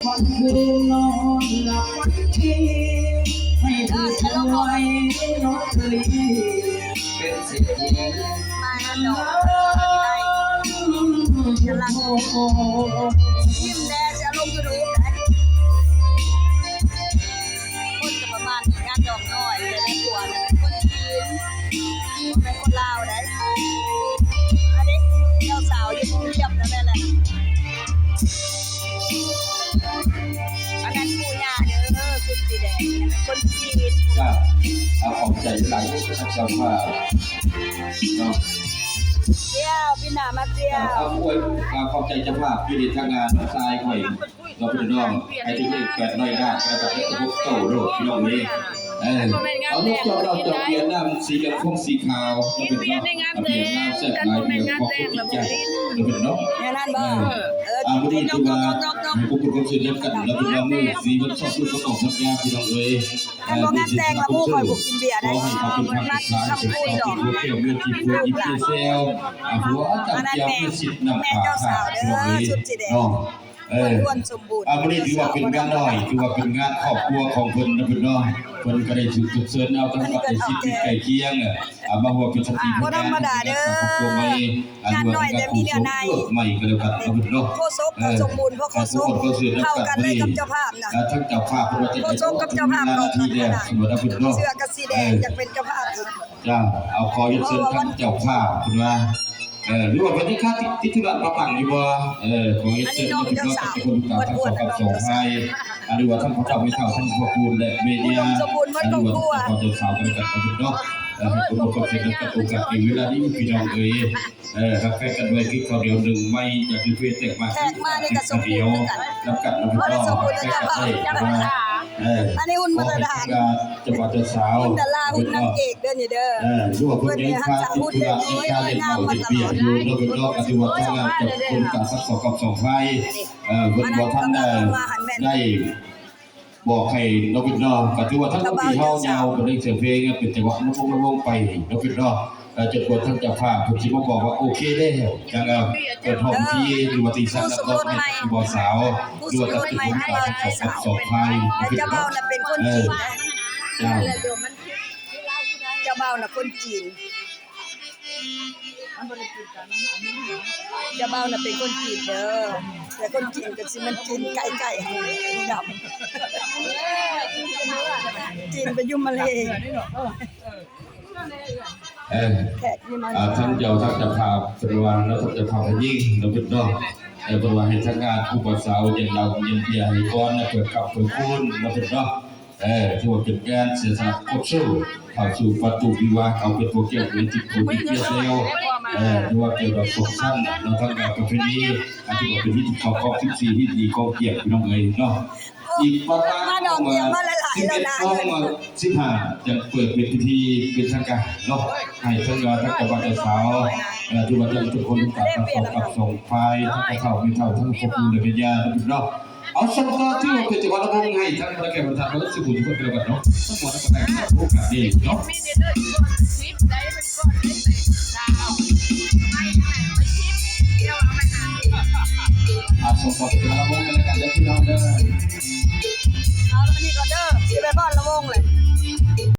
ຄືນນອນຫຼັບຝັນດີ ໃຫ້ຖືກຫວຍເນາະເອີຍ ເປັນເສດຖີ ມານອນດອກໄດ້ ກຳລັງຍິ້ມແດ່ ຊິເອົາລົງຢູທູບໄດ້ ຄົນກໍປະມານນີ້ ງານດອກນ້ອຍ ແຕ່ໃນຄົວນັ້ນເປັນຄົນຈີນ ບໍ່ແມ່ນຄົນລາວໃດ໋ ອັນນີ້ເຈົ້າສາວຢູ່ກົງກຽມນັ້ນແຫຼະ ອັນນັ້ນປູ່ຍ່າເດີ ຊຸດສີແດງ ອັນນັ້ນຄົນຈີນ ຈ້າ ເອົາຂອບໃຈຫຼາຍເດີທ່ານເຈົ້າພາບເນາະ ທ່ຽວ ປີໜ້າມາທ່ຽວ ເອົາອວຍ ເອົາຂອບໃຈເຈົ້າພາບ ຢູ່ໃນທາງງານນ້ອງຊາຍຂ້ອຍ ເນາະພີ່ນ້ອງ ໃຫ້ຖືກເລກແປດຮ້ອຍລ້ານ ແລ້ວກໍເຮັດໃຫ້ພວກໂຕໂລດ ພີ່ນ້ອງເອີຍ ເອີ ເອົາ ເອົາ ເອົາ ເອົາ ເອົາ ເອົາ ເອົາ ເອົາ ເອົາ ເອົາ ເອົາ ເອົາ ເອົາ ເອົາ ເອົາ ເອົາ ເອົາ ເອົາ ເອົາ ເນາະ ແນວນັ້ນບໍ່ ເອີ ເອີ ເອີ ເອົາ ມື້ນີ້ຖືວ່າໃຫ້ບຸກຄົນຄົນຊື່ນຳກັນ ແລ້ວເປັນວ່າມື້ສີວັນເສົາສຸກກໍອອກພັດຍາ ພີ່ນ້ອງເອີຍ ແມ່ນບໍ່ ງານແຕ່ງລະໝູ່ຂ້ອຍບໍ່ກິນເບຍໄດ໋ ມັນມັນຊິຄຳຄຸຍດອກ ແກ້ວເມືອງທີ່ເພື່ອອີເຈແຊວ ອາ ຜົວຈຳແຈ່ວເມືອງສິດນຳພາ ພີ່ນ້ອງເອີຍ ເນາະ ເອີ ອ່າ ມື້ນີ້ຖືວ່າເປັນງານນ້ອຍ ຖືວ່າເປັນງານຄອບຄົວຂອງເພິ່ນນະເພິ່ນເນາະ ເພິ່ນກໍໄດ້ຖືກຊົດເຊີຍເອົາທັງປະເທດສິດໃກ້ຄຽງ ອ່າ ມາຮ່ວມເປັນສັກຂີພະຍານໃນການສ້າງຄອບຄົວໃໝ່ ອ່າ ງານນ້ອຍແຕ່ມີເນື້ອໃນ ໃໝ່ກໍແລ້ວກັນເນາະ ເພິ່ນເນາະ ໂຄສົກກໍສົມບູນ ເພາະໂຄສົກເຂົ້າກັນເລີຍກັບເຈົ້າພາບນະ ອ່າ ທັງເຈົ້າພາບເພິ່ນວ່າຈະໄດ້ ໂຄສົກກັບເຈົ້າພາບເຂົ້າກັນນະ ເສື້ອກໍສີແດງ ເຈົ້າເຈົ້າພາບເພິ່ນວ່າ ເອີ ຂໍຮຽນເຊີນທາງເຈົ້າພາບເພິ່ນວ່າ ເອີ ຫຼືວ່າເພິ່ນຍັງຄາຕິດ ຕິດທຸລະປະປັງຢູ່ບໍ່ ເອີ ຂໍຮຽນເຊີນເພິ່ນເນາະ ເຈົ້າສາວ ເພິ່ນການທັງສອງກັບສອງຝ່າຍ ຫຼືວ່າທັງພໍ່ເຖົ້າແມ່ເຖົ້າ ທັງພໍ່ປູ່ແລະແມ່ຍ່າ ຫຼືວ່າທັງເຈົ້າສາວກັນກັນເນາະ ເອີ ໃຫ້ຄົນປະກອບເສດນຳກັນໂອກາດໃນເວລານີ້ ພີ່ນ້ອງເອີຍ ເອີ ຮັກແພງກັນໄວ້ຄືເຂົ້າໜຽວໜຶ່ງໄມ້ ຢ່າຖືເພແຕກໝາກ ແຂກມານີ້ກໍສົມບູນຄືກັນ ນຳກັນນຳກັນເນາະ ເອີ ອັນນີ້ຫຸ່ນມາດຕະຖານ ເຈົ້າບ່າວເຈົ້າສາວ ຫຸ່ນດາລາ ຫຸ່ນນາງເອກເດີນີ້ເດີ ເອີ ເພິ່ນນີ້ຮັກສາຫຸ່ນເດີ ງາມມາຕະຫຼອດ ເນາະ ເນາະ ກໍຖືວ່າທາງງານຈາກຄົນກາງທັງສອງກັບສອງຝ່າຍ ເອີ ເພິ່ນບໍ່ທັນໄດ້ ໄດ້ບອກໃຫ້ເນາະ ເນາະ ກໍຖືວ່າທັງທີ່ເຮົາຍາວໄປເລື່ອງສຽງເພງ ເປັນຈັງຫວະລົງໆໄປເນາະ ເນາະ ເອີ ຈົນກວ່າທາງເຈົ້າພາບເພິ່ນຊິມາບອກວ່າໂອເຄແລ້ວ ຈັ່ງເອົາ ເປີດຫ້ອງພິທີ ຫຼືວ່າຕີສັນຮັບຮອງໃຫ້ຜູ້ບ່າວສາວ ຫຼືວ່າຕັດສິນໃຫ້ທັງສອງຝ່າຍ ເຈົ້າບ່າວນະເປັນຄົນຈີນນະ ເຈົ້າ ເຈົ້າບ່າວນະຄົນຈີນ ເຈົ້າບ່າວນະເປັນຄົນຈີນເດີ ແຕ່ຄົນຈີນກໍຊິແມ່ນຈີນໄກ່ໆ ດຳ ຈີນໄປຢູ່ມາເລ. ເອີ ແຂກນີ້ມາ ອ່າ ທາງເຈົ້າ ທາງເຈົ້າພາບເພິ່ນວ່າເນາະ ທາງເຈົ້າພາບຜູ້ຍິງເນາະ ເພິ່ນເນາະ ເອີ ເພິ່ນວ່າໃຫ້ທາງງານຜູ້ບ່າວສາວຢ່າເຫຼົ້າກິນເບຍໃຫ້ກ່ອນນະ ເພື່ອຄ້ຳເພື່ອຄູນເນາະ ເພິ່ນເນາະ ເອີ ຖືວ່າເປັນການເສຍສະຫຼະຄວບສູ້ ເຂົ້າສູ່ປະຕູວິວາ ເອົາເປັນພວກແກ້ວເປັນຈິດຜູ້ຍິງເສຍແລ້ວ ເອີ ຖືວ່າເກີດດອກສົກຊັ້ນເນາະ ທາງງານປະເພນີ ອັນຖືວ່າເປັນພິທີເຂົ້າຄອງສິບສີ່ ພິທີຂອງກຽງ ພີ່ນ້ອງເອີຍເນາະ. ອີກປະມານ ມາດອກກຽງມາຫຼາຍໆ ສິບເອັດໂມງ ແລ້ວນະ ສິບຫ້າ ຈັ່ງເປີດເປັນພິທີເປັນທາງການເນາະ ໃຫ້ທັງວ່າທັງເຈົ້າບ່າວເຈົ້າສາວ ເອີ ຖືວ່າທັງທຸກຄົນທຸກທ່ານ ທັງສອງກັບສອງຝ່າຍ ທັງພໍ່ເຖົ້າແມ່ເຖົ້າ ທັງພໍ່ປູ່ແລະແມ່ຍ່າເນາະ ເນາະ ເອົາ ຊັ້ນກໍຖືວ່າເປັນຈັງຫວະລຳວົງໃຫ້ທັງບັນດາແຂກບັນດາທ່ານເບິດສູ່ຜູ້ທຸກຄົນກັນແລ້ວກັນເນາະ ທັງໝົດທັງຫຼາຍໃນໂອກາດນີ້ເນາະ.